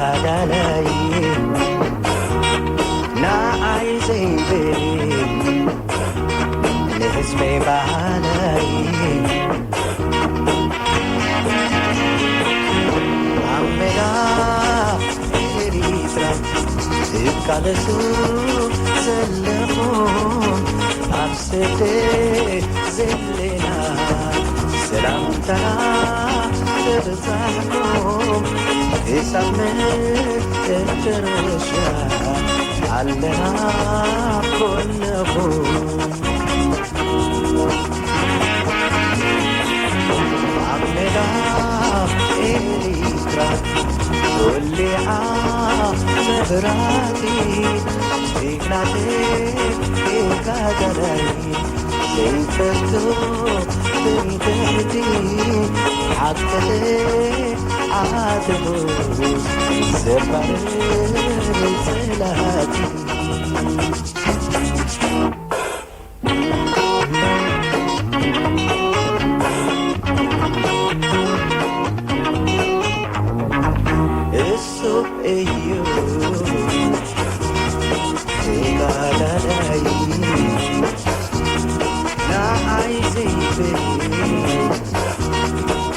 ኣዳላይ ንዓይ ዘይብል ንህዝበይ ባህላይ ኣብ ሜዳ ኤሪትራ ትቃለሱ ዘለኹም ኣብ ስደት ዘለና ሰላምታና ተበጻሕኩም ክሳብ መጨረሻ ኣለና ጎንኹም። ኣብ ሜዳ ኤሪትራ ወሊዓ መብራህቲ ጅግና ተጋዳላይ ዘይፈቱ ትምክሕቲ ሓቂ ዓድኹ ዘባርር ጸላእቲ። እሱ እዩ ተጋዳላይ ንዓይ ዘይብል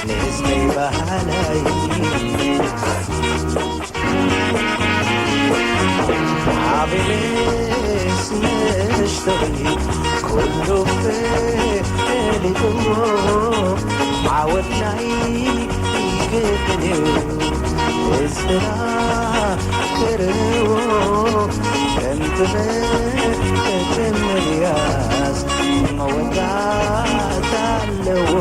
ንህዝበይ በሃላይ። ዓብይስ ንእሽቶይ ኩሉ ፈሊጡ ዓወት ናይ ግድን እዩ ህዝብና ክርዎ ከምቲ መትምልያስ መወዳእታ ኣለዎ።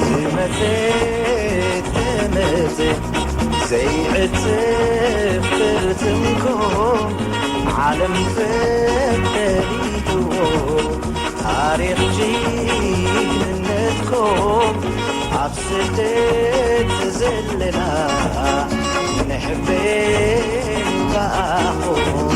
ዝመጽእ ተመጽእ ዘይዕጽፍ ፍርትንኩም ዓለም ፈሊጥዎ ታሪኽ ጅግንነትኩም ኣብ ስደት ዘለና ንሕበን ብኣኹም።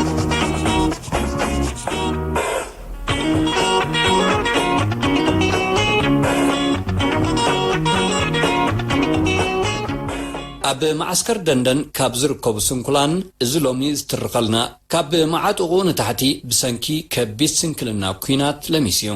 ኣብ መዓስከር ደንደን ካብ ዝርከቡ ስንኩላን እዚ ሎሚ ዝትርኸልና ካብ መዓጥቑ ንታሕቲ ብሰንኪ ከቢድ ስንክልና ኲናት ለሚሱ እዩ።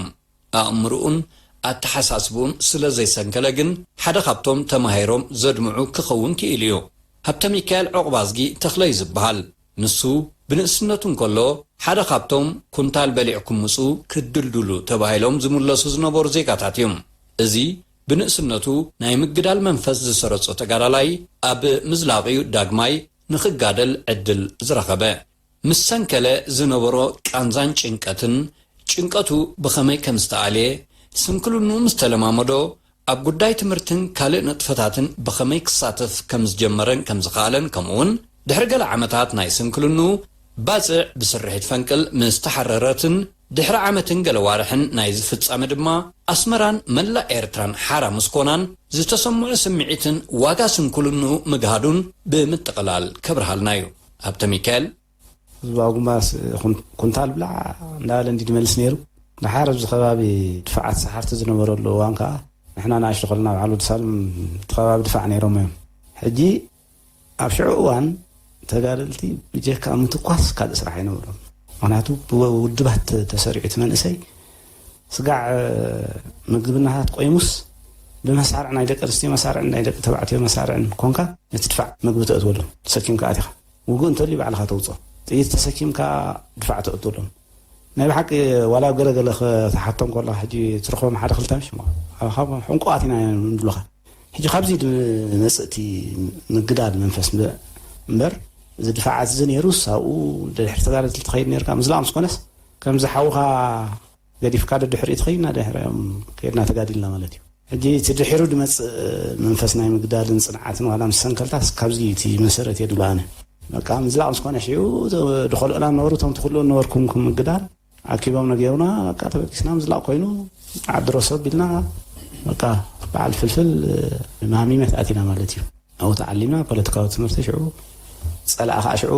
ኣእምርኡን ኣተሓሳስብኡን ስለ ዘይሰንከለ ግን ሓደ ካብቶም ተማሂሮም ዘድምዑ ክኸውን ክኢሉ እዩ። ሃብተ ሚካኤል ዑቕባዝጊ ተኽለ እዩ ዝበሃል። ንሱ ብንእስነቱ እንከሎ ሓደ ካብቶም ኩንታል በሊዕኩም ምጹ ክትድልድሉ ተባሂሎም ዝምለሱ ዝነበሩ ዜጋታት እዮም። እዚ ብንእስነቱ ናይ ምግዳል መንፈስ ዝሰረጾ ተጋዳላይ ኣብ ምዝላቕ'ዩ ዳግማይ ንኽጋደል ዕድል ዝረኸበ። ምስ ሰንከለ ዝነበሮ ቃንዛን ጭንቀትን፣ ጭንቀቱ ብኸመይ ከም ዝተኣልየ፣ ስንክልንኡ ምስ ተለማመዶ፣ ኣብ ጉዳይ ትምህርትን ካልእ ንጥፈታትን ብኸመይ ክሳተፍ ከም ዝጀመረን ከም ዝኸኣለን፣ ከምኡ'ውን ድሕሪ ገለ ዓመታት ናይ ስንክልንኡ ባጽዕ ብስርሒት ፈንቅል ምስ ተሓረረትን ድሕሪ ዓመትን ገለ ዋርሕን ናይዚ ፍጻመ ድማ ኣስመራን መላእ ኤርትራን ሓራ ምስ ኮናን ዝተሰምዖ ስምዒትን ዋጋ ስንክልንኡ ምግሃዱን ብምጥቕላል ከብርሃልና እዩ። ሃብተ ሚካኤል። ህዝባዊ ግንባር ስ-፣ ኩን-፣ ኩንታል ብላዕ እንዳበለ እንዲ ድመልስ ነይሩ። ድሓር ኣብዚ ከባቢ ድፋዓት ሰሓርቲ ዝነበረሉ እዋን ከኣ ንሕና ንኣሽቱ ከለና በዓል ወዲ ሳልም እቲ ከባቢ ድፋዕ ነይሮም እዮም። ሕጂ ኣብ ሽዑ እዋን ተጋደልቲ ብጀካ ምትኳስ ካልእ ስራሕ ኣይነበሮም። ምኽንያቱ ብውድባት ተ-፣ ተሰሪዑ እቲ መንእሰይ ስጋዕ፣ እ፣ ምግብናታት ቆይሙስ ብመሳርዕ ናይ ደቂ ኣንስትዮ መሳርዕን ናይ ደቂ ተባዕትዮ መሳርዕን ኮንካ ነቲ ድፋዕ ምግቢ ተእትወሎም ተሰኪምካ ኣቲኻ። ውግእ እንተልዩ ባዕልኻ ተውፅኦ። ጥይት ተሰኪምካ ድፋዕ ተእትወሎም። ናይ ብሓቂ ዋላ ኣብ ገለ ገለ ከተሓቶም ከለኻ ሕጂ ትረኽቦም ሓደ ክልተ ምሽ እሞ፣ ኣብ፣ ካብ ሕንቁቓት ኢና ንብሉኻ። ሕጂ ካብዚ ድመፅእ እቲ ምግዳል መንፈስ እምበ- እምበር፣ እዚ ድፋዓት እዚ ነይሩስ ኣብኡ ድሕሪ ተጋደልቲ ትኸይድ ነርካ ምዝላቕ ምስ ኮነስ፣ ከምዚ ሓውኻ ገዲፍካ ደድሕሪኡ ትኸይድና ድሕሪኦም ከይድና ተጋዲልና ማለት እዩ። ሕጂ እቲ ድሒሩ ድመፅእ መንፈስ ናይ ምግዳልን ፅንዓትን ዋላ ምስ ሰንከልታስ ካብዚ እቲ መሰረት የድሎ ኣነ በቃ ምዝላቕ ምስ ኮነ ሽዑ ድኸልኦና ነበሩ እቶም ትኽልኡ ነበርኩም ክምግዳል ኣኪቦም ነገሩና በቃ ተበጊስና ምዝላቕ ኮይኑ ዓዲ ረሰብ ኢልና በቃ በዓል ፍልፍል ማሚመት ኣቲና ማለት እዩ። ኣብኡ ተዓሊምና ፖለቲካዊ ትምህርቲ ሽዑ ፀላእ ከዓ ሽዑ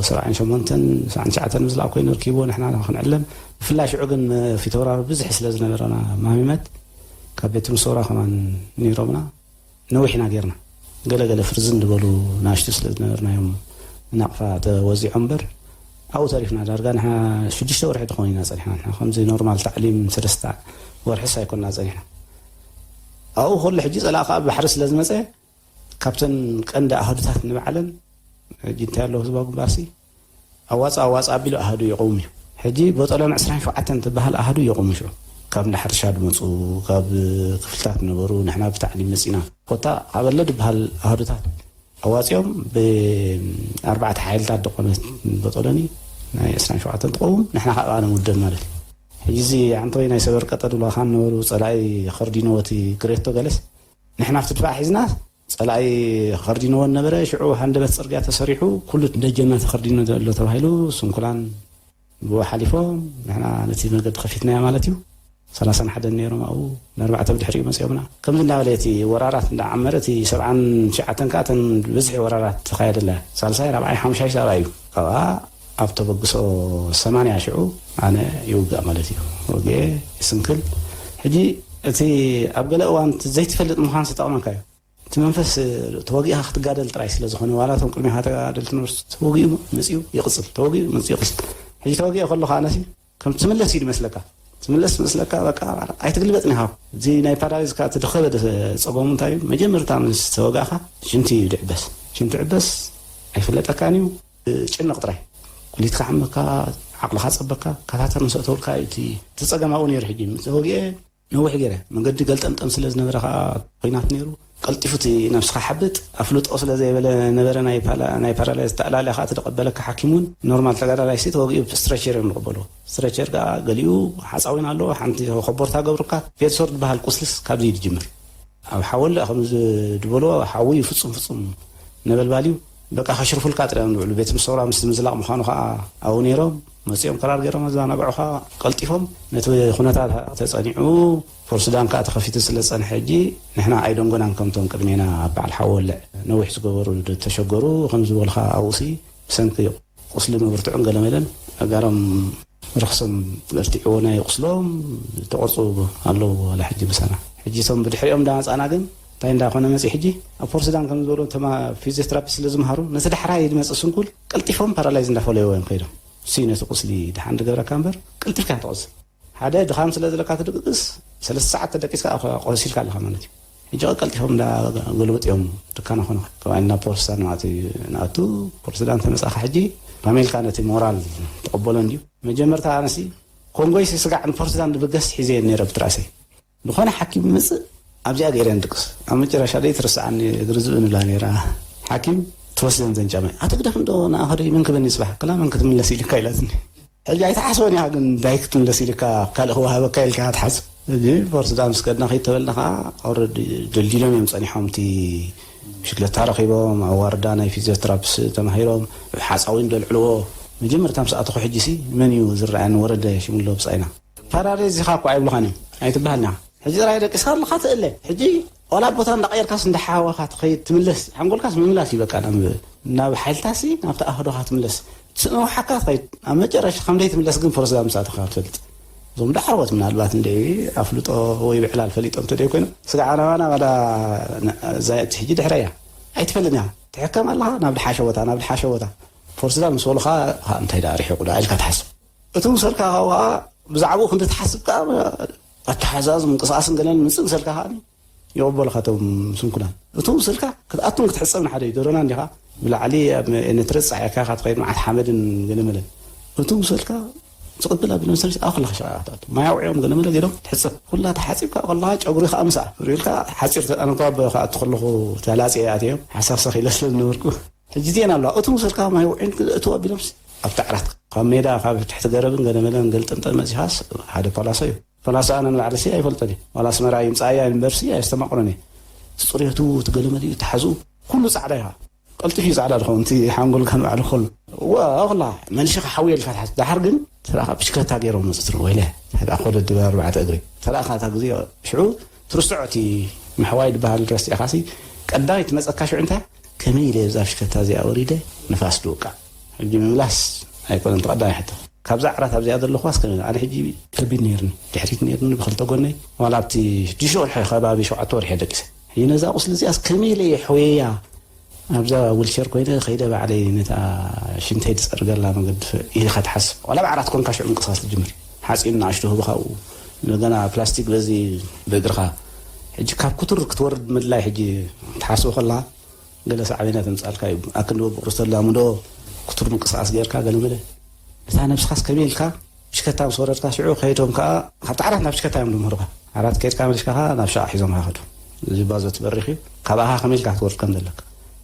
ሰብዓን ሸሞንተን ሰብዓን ትሽዓተን ምዝላቕ ኮይኑ ርኪብዎ ንሕና ክንዕለም ብፍላይ ሽዑ ግን ፊተውራሪ ብዙሕ ስለ ዝነበረና ማሚመት ካብ ቤት ምሶራ ከማን ነይሮምና ነዊሕና ጌርና ገለገለ ፍርዝን ዝበሉ ናሽቱ ስለ ዝነበርናዮም ናቕፋ ተወዚዖም እምበር ኣብኡ ተሪፍና ዳርጋ ንሕና ሽዱሽተ ወርሒ ድኾን ኢና ፀኒሕና ንሕና ከምዚ ኖርማል ታዕሊም ሰለስተ ወርሕስ ኣይኮንና ፀኒሕና ኣብኡ ከሎ ሕጂ ፀላእ ከዓ ብባሕሪ ስለ ዝመፀ ካብተን ቀንዲ ኣህዱታት ንባዕለን ሕጂ እንታይ ኣለዎ ህዝባዊ ግንባርሲ ኣዋፃ ኣዋፃ ኣቢሉ ኣህዱ ይቐውም እዩ ሕጂ ቦጠሎን ዕስራን ሸውዓተን ትበሃል ኣህዱ ይቐውም ሽዑ ካብ እንዳ ሕርሻ ድመፁ ካብ ክፍልታት ነበሩ ንሕና ብታዕሊም መፂና ኮታ ካበለ ድበሃል ኣህዱታት ኣዋፂኦም ብኣርባዕተ ሓይልታት ድኾነት ቦጠሎኒ ናይ ዕስራን ሸውዓተን ትቐውም ንሕና ካብ ኣነ ውደብ ማለት እዩ ሕጂ እዚ ዓንተወይ ናይ ሰበር ቀጠ ድብላኻን ነበሩ ፀላኢ ኸርዲኖ እቲ ግሬቶ ገለስ ንሕና ኣብቲ ድፋዕ ሒዝና ፀላኢ ኸርዲንዎ ነበረ ሽዑ ሃንደበት ፅርግያ ተሰሪሑ ኩሉ ደጀና ተኸርዲኑ ዘሎ ተባሂሉ ስንኩላን ብኡ ሓሊፎም ንሕና ነቲ መገዲ ከፊትናዮ ማለት እዩ ሰላሳን ሓደን ነይሮም ኣብኡ ንኣርባዕተ ብድሕሪኡ መፂኦምና ከምዚ እንዳበለ እቲ ወራራት እንዳዓመረ እቲ ሰብዓን ትሽዓተን ከዓ እተን ብዝሒ ወራራት ተኻየደላ ሳልሳይ ራብዓይ ሓሙሻይ ሰብኣይ እዩ ካብኣ ኣብ ተበግሶ ሰማንያ ሽዑ ኣነ ይውጋእ ማለት እዩ ወግኤ ይስንክል ሕጂ እቲ ኣብ ገለ እዋን ዘይትፈልጥ ምዃን ዝጠቕመካ እዩ እቲ መንፈስ ተወጊእካ ክትጋደል ጥራይ ስለ ዝኾነ ዋላ እቶም ቅድሚኻ ተጋደልቲ ነበርስ ተወጊኡ መፅኡ ይቕፅል ተወጊኡ መፅኡ ይቕፅል ሕጂ ተወጊኦ ከለኻ ኣነሲ ከም ትምለስ እዩ ዝመስለካ ትምለስ መስለካ በቃ ኣይትግልበጥን ኢኻ እዚ ናይ ፓራሊዝካ እቲ ድኸበደ ፀገሙ እንታይ እዩ መጀመርታ ምስ ተወጋእካ ሽንቲ እዩ ድዕበስ ሽንቲ ዕበስ ኣይፍለጠካን እዩ ጭነቕ ጥራይ ኩሊትካ ሓመካ ዓቕልኻ ፀበካ ካታተር ምስ ኣተውልካ እዩ እቲ እቲ ፀገም ኣብኡ ነይሩ ሕጂ ምስ ተወጊአ ነዊሕ ገይረ መገዲ ገልጠምጠም ስለ ዝነበረ ከዓ ኮይናት ነይሩ ቀልጢፉ እቲ ነብስኻ ሓብጥ ኣፍልጦ ስለ ዘይበለ ነበረ ናይ ፓላ- ናይ ፓራላይዝ ተኣላልያ ከዓ ተደቀበለካ ሓኪም እውን ኖርማል ተጋዳላይ ሲ ተወጊኡ ስትረቸር እዮም ዝቀበልዎ ስትረቸር ከዓ ገሊኡ ሓፃዊን ኣለዎ ሓንቲ ኮቦርታ ገብሩካ ቬድሶር ዝበሃል ቁስልስ ካብዚ እዩ ዝጅምር ኣብ ሓወለ ከም ዝበልዎ ሓዊ እዩ ፍፁም ፍፁም ነበልባል እዩ በቃ ከሽርፉልካ ጥራዮም ዝውዕሉ ቤት ምሶራ ምስ ምዝላቕ ምዃኑ ከዓ ኣብኡ ነይሮም መፂኦም ከራር ገይሮም ኣዘናግዑኻ ቀልጢፎም ነቲ ኩነታት ተፀኒዑ ፖርሱዳን ከዓ ተኸፊቱ ስለ ዝፀንሐ ሕጂ ንሕና ኣይደንጎናን ከምቶም ቅድሜና ኣብ በዓል ሓወልዕ ነዊሕ ዝገበሩ ተሸገሩ ከም ዝበልካ ኣብኡሲ ብሰንኪ ቁስሊ ምብርትዑን ገለመለን ኣጋሮም ርኽሶም በርቲዕዎ ናይ ቁስሎም ተቆርፁ ኣለዉ ዋላ ሕጂ ምሳና ሕጂ እቶም ብድሕሪኦም እንዳመፃና ግን እንታይ እንዳኾነ መፂ ሕጂ ኣብ ፖርሱዳን ከም ዝበሉ እቶም ፊዚዮትራፒ ስለ ዝምሃሩ ነቲ ዳሕራይ ዝመፅእ ስንኩል ቀልጢፎም ፓራላይዝ እንዳፈለይዎ እዮም ከይዶም እሱ ነቲ ቁስሊ ድሓን ዝገብረካ እምበር ቀልጢፍካ ትቆስል ሓደ ድኻም ስለ ዘለካ ትድቅስ ሰለስተ ሰዓት ተደቂስካ ቆሲልካ ኣለካ ማለት እዩ ሕጂ ቀልጢፎም እንዳገልብጥ እዮም ድካና ኮነ ከባይና ፖርሱዳን ማለት እዩ ንኣቱ ፖርሱዳን ተመፃካ ሕጂ ፓሜልካ ነቲ ሞራል ተቀበሎ እንድዩ መጀመርታ ኣነሲ ኮንጎይሲ ስጋዕ ንፖርሱዳን ድብገስ ሒዘ ነረ ብትራእሰይ ዝኾነ ሓኪም ይመፅእ ኣብዚኣ ገይረ ንድቅስ ኣብ መጨረሻ ደይ ትርስዓኒ እግሪ ዝብእ ንብላ ነራ ሓኪም ትወስደን ዘንጫመ ኣትግደፍ እንዶ ንኣኸዶ ይመን ክበኒ ይፅባሕ ክላ መን ክትምለስ ኢልካ ኢላትኒ ሕጂ ኣይተሓስበን ኢኻ ግን ዳይ ክትምለስ ኢልካ ካልእ ክወሃበካ ኢልካ ትሓስብ ሕጂ ፎርስ ዳምስ ከድና ከይተበልና ከዓ ኦረዲ ደልዲሎም እዮም ፀኒሖም እቲ ብሽክለታ ረኺቦም ኣዋርዳ ናይ ፊዚዮትራፕስ ተማሂሮም ሓፃዊን ደልዕልዎ መጀመርታ ምስ ኣተኹ ሕጂ ሲ መን እዩ ዝረኣየኒ ወረደ ሽምሎ ብፃይና ፓራሬዝ ኢኻ እኮ ኣይብሉኻን እዮም ኣይትበሃልና ሕጂ ጥራይ ደቂስካ ኣለካ ትእለ ሕጂ ዋላ ቦታ እንዳቀየርካስ እንዳሓወካ ትኸይድ ትምለስ ሓንጎልካስ ምምላስ እዩ በቃ ናብ ናብ ሓይልታሲ ናብቲ ኣህዶኻ ትምለስ ስእመውሓካ ትኸይድ ኣብ መጨረሻ ከምደይ ትምለስ ግን ፖለቲካ ምሳትኻ ትፈልጥ እዞም ዳሕረዎት ምናልባት እንደ ኣፍልጦ ወይ ብዕላል ፈሊጦም ተደይ ኮይኖም ስጋዕ ናባና ዋላ እዛ እቲ ሕጂ ድሕረ እያ ኣይትፈልጥን እያ ትሕከም ኣለኻ ናብ ድሓሸ ቦታ ናብ ድሓሸ ቦታ ፖለቲካ ምስ በሉኻ እንታይ ዳ ርሒቑ ዳ ኢልካ ትሓስብ እቲ ምሰልካ ካብኡ ከዓ ብዛዕባኡ ክንዲ ትሓስብ ከዓ ኣተሓዛዝ ምንቅስቃስን ገለን ምፅእ ምሰልካ ከዓ ይቕበሉኻ እቶም ስንኩላን እቲ ምሰልካ ክትኣቱን ክትሕፀብ ንሓደ እዩ ደሮና እንዲኻ ብላዕሊ ኣብ ኤነትረ ፃዒርካ ኢኻ ትኸይድ መዓት ሓመድን ገለመለን እቲ ምሰልካ ዝቕብል ኣብ ዩኒቨርሲቲ ኣብ ከለኻ ሸቓ ክትኣቱ። ማይ ኣውዒኦም ገለ መለ ገይሮም ትሕጸብ። ኩላ ተሓጺብካ ከለኻ ጨጉሪ ከኣ ምስኣ። ሪእልካ ሓጺር ተጣንኳ ብኸኣቱ ከለኹ ተላጽየ ኣትዮም። ሓሳብ ሰኺለ ስለ ዝነበርኩ። ሕጂ ዜና ኣለዋ። እቱ ምስልካ ማይ ውዒን እቱ ኣቢሎምስ ኣብቲ ዓራት ካብ ሜዳ ካብ ትሕቲ ገረብን ገለ መለን ገልጠምጠም መጺኻስ ሓደ ፓላሶ እዩ። ፓላሶ ኣነ ንባዕለሲ ኣይፈልጦን እየ። ዋላ ኣስመራ ይምጻእያ ይንበርሲ ኣየስተማቕሮን እየ። እቲ ጽሬቱ፣ እቲ ገለ መሊኡ፣ እቲ ሓዝኡ፣ ኩሉ ጻዕዳ ኢኻ። ቀልጢፍ እዩ ጻዕዳ ዝኸውን፣ እቲ ሓንጎልካ ንባዕሉ ክኸሉ። እወ፣ ኣኹላ፣ መልሽኻ ሓውየ ኢልካ ትሓዝ። ደሓር ግን ተረኻ ብሽከታ ገይሮም መጽትሩ፣ ወይለ፣ ሓደ ኣኾ ደድብ ኣርባዕተ እግሪ። ተረኻ እታ ግዜ ሽዑ ትርስዖ እቲ ምሕዋይ ዝበሃል ረሲዕኻሲ፣ ቀዳማይ ትመጸካ ሽዑ እንታይ? ከመይ ኢለ እዛ ብሽከታ እዚኣ ወሪደ ንፋስ ድውቃ? ሕጂ ምምላስ ኣይኮነን እቲ ቀዳማይ ሕቶ። ካብዛ ዓራት ኣብዚኣ ዘለኹዋስ ከመይ? ኣነ ሕጂ ከቢድ ነይርኒ፣ ድሕሪት ነይርኒ ብኽልተ ጎነይ፣ ዋላ ኣብቲ ሽዱሽተ ወርሒ ከባቢ ሸውዓተ ወርሒ ደቂሰ። ሕጂ ነዛ ቁስሊ እዚኣስ ከመይ ኢለ የሕውየያ? ኣብዛ ዊልቸር ኮይነ ከይደ ባዕለይ ነታ ሽንተይ ዝጸርገላ መገዲ ኢልካ ትሓስብ። ዋላ ኣብ ዓራት ኮንካ ሽዑ ምንቅስቓስ ትጅምር። ሓጺን ንኣሽቱ ህቡ ካብኡ፣ እንደገና ፕላስቲክ በዚ ብእግርኻ። ሕጂ ካብ ክቱር ክትወርድ ምድላይ ሕጂ ትሓስቦ ከለኻ ገለ ሳዕቤናት የምጽኣልካ እዩ። ኣክንዲ በብቕርስ ተላምዶ ክቱር ምንቅስቓስ ጌርካ ገለ መለ። ነታ ነብስኻስ ከመይ ኢልካ ብሽከታ ምስ ወረድካ ሽዑ ከይዶም ከኣ ካብቲ ዓራት ናብ ሽከታ እዮም ዝምህሩኻ። ዓራት ከይድካ መሊስካ ከኣ ናብ ሸቓ ሒዞምካ ከዱ። እዚ ባዞ ትበሪኽ እዩ። ካባኻ ከመይ ኢልካ ክትወርድ ከም ዘለካ፣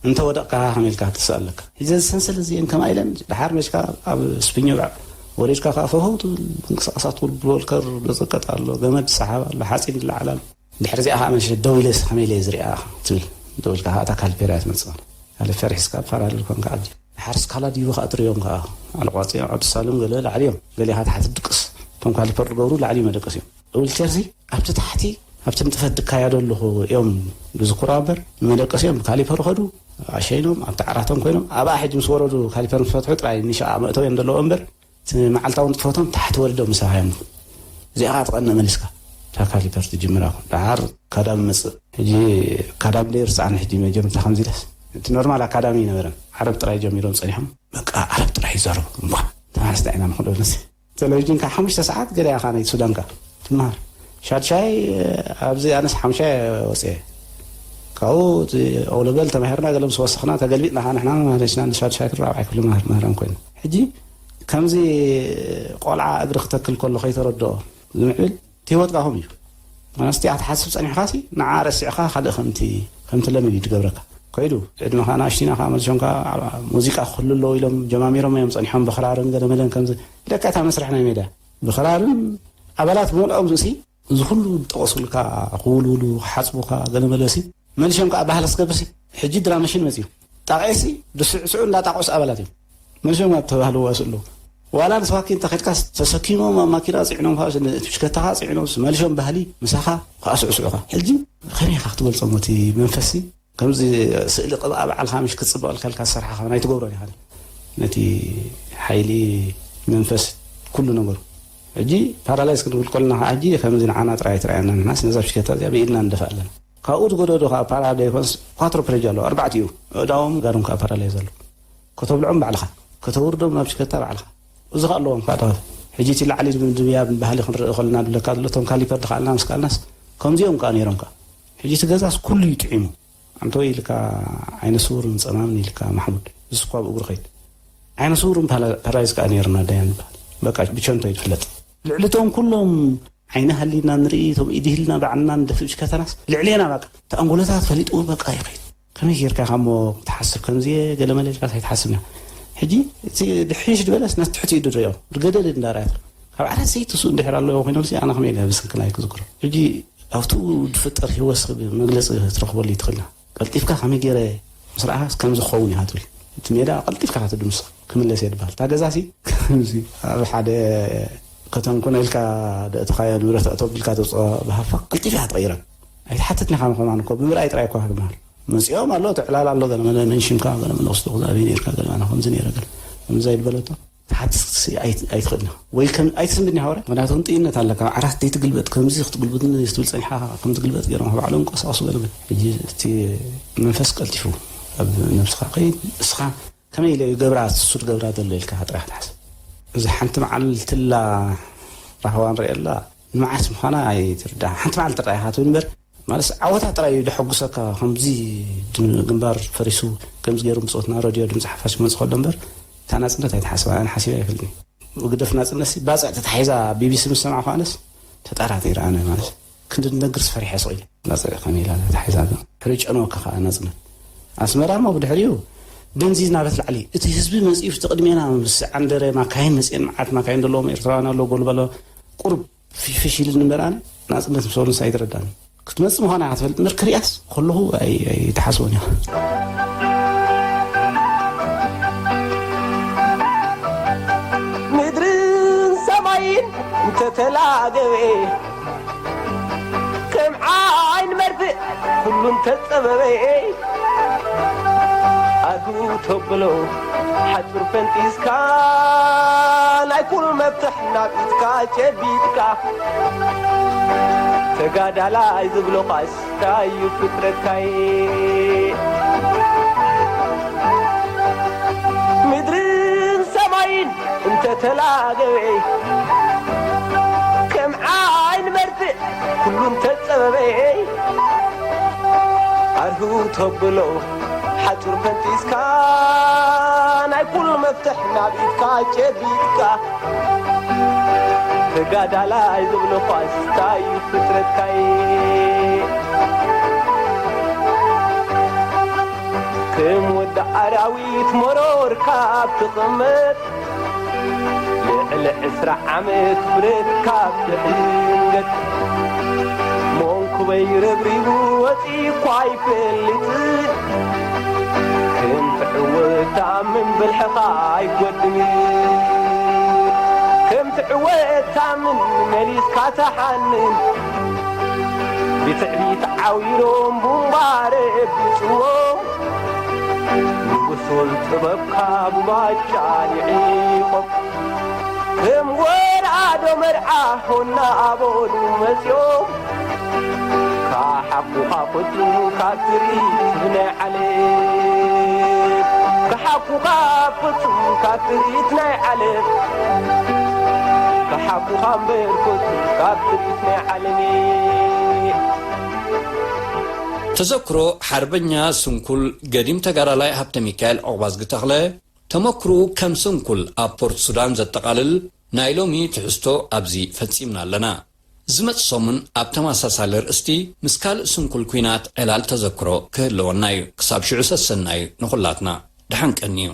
እንተ ወደቕካ ከመይ ኢልካ ክትስእ ኣለካ። ሕጂ እዚ ሰንሰለት እዚአን ከምኣ ኢለን ደሓር መሊስካ ኣብ ስፒኞ ወሪድካ ከኣ ፈፈው ትብል። ምንቅስቓሳት ውልብል ወልከር፣ ብዘቀጥ ኣሎ፣ ገመድ ሰሓብ ኣሎ፣ ሓጺን ይለዓል ኣሎ። ድሕሪ እዚኣ ከኣ መሊሰ ደው ኢለስ ከመይ ኢለ እየ ዝሪኣ ትብል። ደው ኢልካ ከኣ እታ ካሊፔር እያ ትመጽእ። ካሊፔር ሒዝካ ፓራለል ኮንካ ኣብዚ። ድሓር ስካላ ድዩ ከኣ ትርእዮም ከኣ። ኣልቋጺ ዓዲ ሳሎም ገለ ላዕሊ እዮም። ገሊኻ ታሕቲ ድቅስ። እቶም ካሊፐር ዝገብሩ ላዕሊ መደቀስ እዮም። ዊልቸርሲ ኣብቲ ታሕቲ ኣብቲ ንጥፈት ዝካየደሉ እዮም ዝዝክሩ እምበር፣ ንመደቀሲኦም ብካሊፐር ይኸዱ፣ ኣሸይኖም ኣብቲ ዓራቶም ኮይኖም፣ ኣብኣ ሕጂ ምስ ወረዱ ካሊፐር ምስ ፈትሑ ጥራይ ንሸቓ መእተዊ እዮም ዘለዎም እምበር፣ እቲ መዓልታዊ ንጥፈቶም ታሕቲ ወሪዶም ምሳኻ እዮም። እዚኣ ኸዓ ትቐንእ መሊስካ። እታ ካሊፐር ትጅምራ። ደሓር ኣካዳሚ መጽእ። ሕጂ ኣካዳሚ ደይርስዓኒ ሕጂ መጀመርታ ከምዚ ኢለስ። እቲ ኖርማል ኣካዳሚ ኣይነበረን። ዓረብ ጥራይ ጀሚሮም ጸኒሖም። በቃ ዓረብ ጥራይ ይዛረቡ። እምቧ። ተመሓስታ ኢና ንኽእል ንስ። ቴሌቪዥን ካብ ሓሙሽተ ሰዓት ገለ ኢኻ ናይ ሱዳንካ ትመሃር። ሻድሻይ ኣብዚ ኣነስ ሓሙሻይ ወፅየ። ካብኡ እቲ ኦለበል ተማሂርና ገለ ምስ ወሰኽና ተገልቢጥና ኸዓ ንሕና ማለትና ንሻድሻይ ክፍሊ ራብዓይ ክፍሊ መምህር መምህራን ኮይና። ሕጂ ከምዚ ቆልዓ እግሪ ክተክል ከሎ ከይተረድኦ ዝምዕብል እቲ ህይወትካ ከምኡ እዩ። ማለት እቲኣ ትሓስብ ጸኒሕካሲ ንዓ ረሲዕካ ካልእ ከምቲ ከምቲ ለምድ እዩ ትገብረካ። ከይዱ ዕድመኻ ንኣሽቲና ከኣ መልሶም ከኣ ሙዚቃ ክህሉ ኣለዎ ኢሎም ጀማሚሮም እዮም ጸኒሖም ብኽራርን ገለመለን ከምዚ። ደቂ እታ መስርሕ ናይ ሜዳ ብኽራርን ኣባላት ብምልኦም ርእሲ እዚ ኩሉ ዝጠቐሱልካ ክውልውሉ ክሓጽቡኻ ገለመለሲ መልሶም ከኣ ባህሊ ክገብርሲ ሕጂ ድራመሽን መጽዩ ጣቕዒሲ ብስዕስዑ እንዳጣቕዑስ ኣባላት እዮም። መልሶም ኣብ ተባህልዎ ስእሉ ዋላ ንስኻ ኪን ተኸድካስ ተሰኪሞም ኣብ ማኪና ጽዒኖም ከዓ ብሽከታኻ ጽዒኖም መልሶም ባህሊ ምሳኻ ከዓ ስዕስዑኻ። ሕጂ ከመይ ኢኻ ክትገልጾም እቲ መንፈስሲ? ከምዚ ስእሊ ቅብኣ በዓልኻ ምሽ ክትጽብቐልካ ኢልካ ዝሰርሓኻ ናይ ትገብሮን ኢኻ። ነቲ ሓይሊ መንፈስ ኩሉ ነገሩ። ሕጂ ፓራላይዝ ክንብል ከለና ከዓ ሕጂ ከምዚ ንዓና ጥራይ ኣይትረኣየና። ንሕናስ ነዛ ብሽከታ እዚኣ ብኢድና ንደፋ ኣለና። ካብኡ ዝጎደዶ ከዓ ፓራ ደይኮንስ ኳትሮ ፕሬጅ ኣለዎ። ኣርባዕቲኡ ኣእዳዎም ጋሮም ከዓ ፓራላይዝ ኣለዉ። ከተብልዖም ባዕልኻ፣ ከተውርዶም ናብ ብሽከታ ባዕልኻ። እዚ ከዓ ኣለዎም ከዓ ደኸፍ። ሕጂ እቲ ላዕሊ ድብያ ባህሊ ክንርኢ ከለና ድብለካ ዘሎ እቶም ካሊፐር ድኸኣልና ምስ ከኣልናስ ከምዚኦም ከዓ ነይሮም ከዓ። ሕጂ እቲ ገዛስ ኩሉ እዩ ጥዒሙ። ኣንተ ወይ ኢልካ ዓይነ ስውርን ጸማምን ኢልካ ማሕሙድ፣ እዚ እኳ ብእግሩ ኸይድ። ዓይነ ስውርን ፓላ-፣ ፓራላይዝ ከኣ ነይርና ዳያን ይበሃል። በቃ ብቸንቶ እዩ ዝፍለጥ። ልዕሊ እቶም ኩሎም ዓይኒ ሃሊና ንርኢ፣ እቶም ኢድ ሂልና ባዕልና ንደፍእ ብሽከታናስ ልዕሌና በቃ። እቲ ኣንጎለታት ፈሊጥዎ በቃ ይኸይድ። ከመይ ጌርካ ኢኻ እሞ ክትሓስብ ከምዚ እየ ገለ መለ ኢልካ ኣይትሓስብን ኢኻ። ሕጂ እቲ ድሕሽ ዝበለስ ነቲ ትሕቲ ኢዱ ድርእዮ። ብገደል እንዳርኣያ ትብል። ካብ ዓራት ሰይቲ ስኡ እንድሕር ኣለዎ ኮይኖምሲ ኣነ ከመይ ኢለ ብስንክላይ ክዝክሮ። ሕጂ ኣብቱ ዝፍጠር ህይወት ሰብ መግለጺ ክትረኽበሉ ይትኽእልና። ቀልጢፍካ ከመይ ገይረ ምስ ረኣኻስ ከምዚ ክኸውን ኢኻ ትብል። እቲ ሜዳ ቀልጢፍካ ክትድምስሶ ክምለስ እየ ድበሃል። እታ ገዛሲ ከምዚ ኣብ ሓደ ከተንኩነ ኢልካ ደእተኻዮ ንብረት ኣእቶ ቢልካ ተውፅኦ ብሃፋ ቀልጢፍ እያ ትቐይረን። ኣይትሓትትን ኢኻ ምዃን እኮ ብምርኣይ ጥራይ እኮ ክትበሃል። መፂኦም ኣሎ እቲ ዕላል ኣሎ ገለ መለ መንሽንካ ገለ መለ ክስቶ ክዛበይ ነርካ ገለ ኣነ ከምዚ ነይረ ገለ ከምዚ ኣይድበለቶ። ትሓትትሲ ኣይት-፣ ኣይትኽእልን ኢኻ። ወይ ከም ኣይትስንብድን ኢኻ ወረ። ምኽንያቱ ጥይነት ኣለካ። ዓራት ዘይትግልበጥ፣ ከምዚ ክትግልብጥኒ ትብል ጸኒሕካ፣ ከም ትግልበጥ ገይሮም ካብ ባዕሎም ቀሳቕሱ ገለ ገለ። ሕጂ እቲ መንፈስ ቀልጢፉ ኣብ ነብስኻ ከይድ፣ ንስኻ ከመይ ኢለ እዩ ገብራ፣ እሱ ገብራ ዘሎ ኢልካ ጥራሕ ትሓስብ። እዚ ሓንቲ መዓልቲ ላ ራህዋ ንርእየላ፣ ንመዓስ ምዃና ኣይትርዳእ። ሓንቲ መዓልቲ ጥራይ ኢኻ ትብል እምበር፣ ማለት ዓወታት ጥራይ እዩ ደሐጉሰካ። ከምዚ ድም-፣ ግንባር ፈሪሱ፣ ከምዚ ገይሩ ብጾትና ረድዮ ድምጺ ሓፋሽ ክመጽእ ከሎ እምበር፣ እታ ናጽነት ኣይትሓስባ፣ ኣነ ሓሲበ ኣይፈልጥን። ህግደፍ ናጽነት ሲ ባጽዕ ተታሒዛ ቢቢሲ ምስ ሰማዕኩ ኣነስ ተጠራጢረ ኣነ ማለት። ክንዲ ንነግርስ ፈሪሐ ስቕ ኢለ። ናጽዕ ከመይ ኢላ ተታሒዛ ዶ? ሕሩይ ጨንወካ ከኣ ናጽነት። ኣስመራ እሞ ብድሕሪኡ ደንዚዝና በት ላዕሊ። እቲ ህዝቢ መጺኡ ኣብቲ ቅድሜና ምስ ዓንደረ ማካይን መጺኤን መዓት ማካይን ዘለዎም ኤርትራውያን ኣለዉ ጎልበሎ ቁሩብ ፊሽፊሽ ኢሉኒ እምበር ኣነ ናጽነት ምስ በሉስ ኣይተረዳእኒ። ክትመጽእ ምዃና ክትፈልጥ እምበር ክሪኣስ ከለኹ ኣይ-፣ ኣይተሓስቦን እየ። ምድርን ሰማይን እንተተላገበ ከም ዓይን መርፍእ ኩሉ እንተጸበበ ኣቱ ተብሎ ሓጹር ፈንጢስካ ናይ ኩሉ መፍትሕ ናብ ኢድካ ጨቢጥካ ተጋዳላይ ዝብሎ ቃስ ታዩ ፍጥረትካይ ምድርን ሰማይን እንተተላገበ ከም ዓይን መርፍእ ኩሉ እንተጸበበ ኣርሁ ተብሎ ሓጹር ፈንጢስካ ናይ ኩሉ መፍትሕ ናብ ኢድካ ጨቢጥካ ተጋዳላይ ዝብሎ ኳስ ታዩ ፍጥረትካይ ከም ወዲ ኣራዊት መሮር ካብ ትቕመጥ ልዕሊ ዕስራ ዓመት ብረት ካብ ትሕንገጥ መንኩበይ ረብሪቡ ወፂ እኳ ኣይፈልጥን ከም ትዕወት ተኣምን ብልሕኻ ኣይጎድንን ከም ትዕወት ተኣምን መሊስካ ተሓንን ብትዕቢት ዓዊሮም ቡምባ ረቢፅዎም ንጉሱን ጥበብካ ብባጫ ንዒቖም ከም ወራዶ መርዓ ሆና ኣበሉ መፅኦም ካሓኩኻ ፍጹም ካብ ትርኢት ናይ ዓለም ካሓኩኻ ፍጹም ካብ ትርኢት ናይ ዓለም ካሓኩኻ እምበር ፍጹም ካብ ትርኢት ናይ ዓለም ተዘክሮ ሓርበኛ ስንኩል ገዲም ተጋዳላይ ሃብተ ሚካኤል ዑቕባዝጊ ተኽለ ተመክርኡ ከም ስንኩል ኣብ ፖርት ሱዳን ዘጠቓልል ናይ ሎሚ ትሕዝቶ ኣብዚ ፈጺምና ኣለና። ዝመጽእ ሰሙን ኣብ ተመሳሳሊ ኣርእስቲ ምስ ካልእ ስንኩል ኲናት ዕላል ተዘክሮ ክህልወና እዩ። ክሳብ ሽዑ ሰሰናዩ ንኹላትና። ደሓን ቀንዩ።